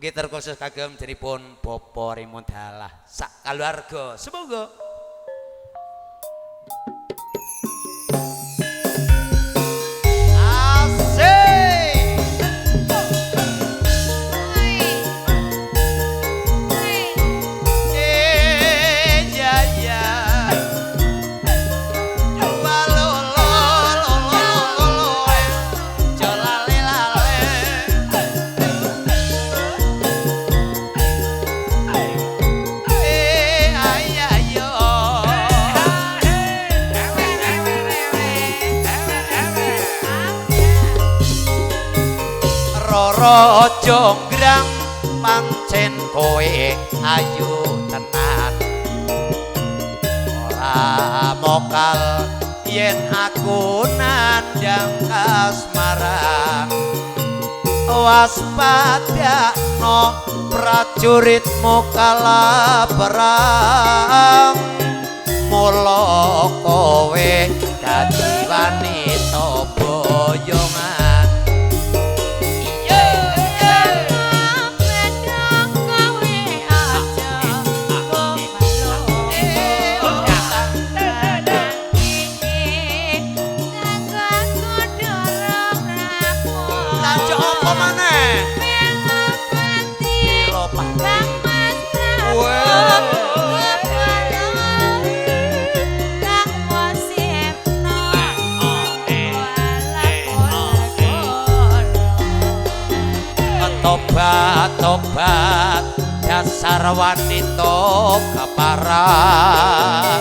Mugi terkhusus kagem jenipun Bapak Raymond Dalah sak kaluwarga. Semoga. Asik. Ya ya. Roro Jonggrang pancen kowe ayu tenan, ora mokal yen aku nandhang kasmaran. Waspadakno prajuritmu kala perang, mula kowe dadi wanita boyongan. Tobat-tobat dasar wanita keparah,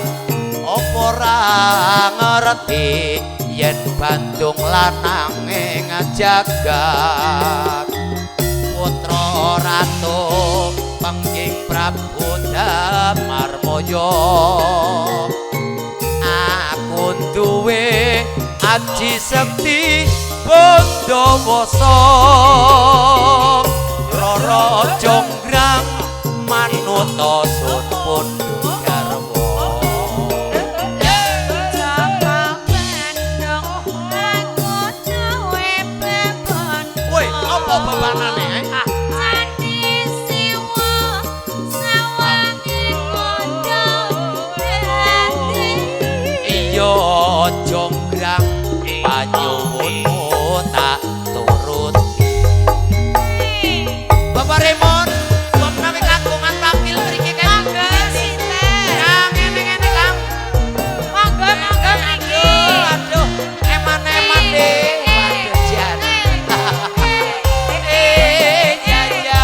opo ora ngerti yen Bandung lanange ngajagat. Putra ratu Pengging Prabu Damarmaya, aku duwe aji sekti Bondowoso. Roro Jonggrang manuta sun pundhut garwa. Woi, apa bebanane? Candi Siwa sawange kondo dadi. Iya Jonggrang panyuwunmu tak turut. Bapak Raymond, mbok menawi kagungan tampil mriki kan. Monggo sinten? Kang ngene-ngene Kang. Monggo monggo mriki. Aduh, eman-eman deh. Waduh jan. Ya ya.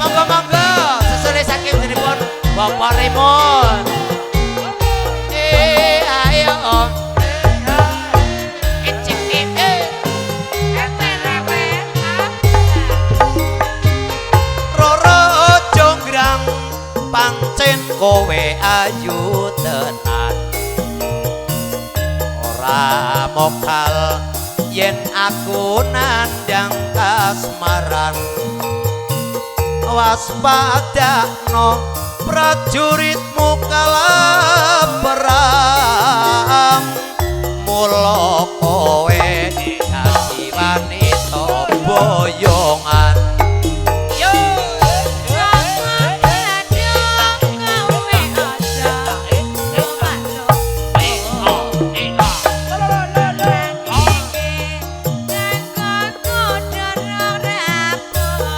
Monggo monggo sesule saking jenipun Bapak Raymond. Ayo om. Roro Jonggrang pancen kowe ayu tenan, ora mokal yen aku nandhang kasmaran. Waspadakno prajuritmu kala perang, mula kowe dadi wanita boyongan.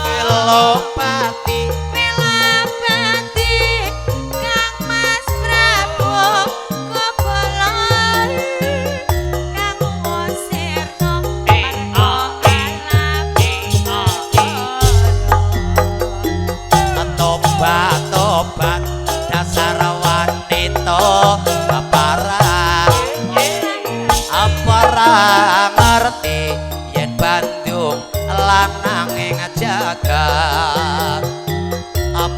Pelopati Pelapati Kang Mas Prabu Kobolo Kang Wasirno mergo Tobat-tobat dasar wanita keparah, apa ora ngerti yen Bandung lanange ngajagat.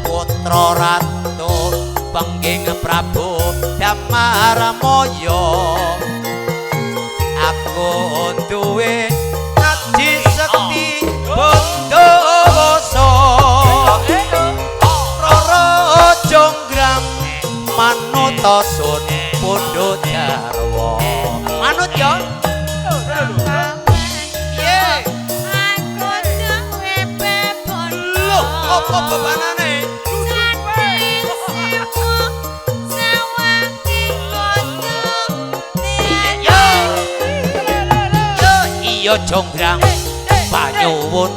Putra ratu Pengging Prabu Damarmaya, aku duwe aji sekti Bondowoso. Roro Jonggrang manuta sun pundhut garwa. Manut yo. Aku duwe bebondo. Apa bebanane? Candhi sewu sawang dikono. Yo. Yo iya jonggrang panyuwun.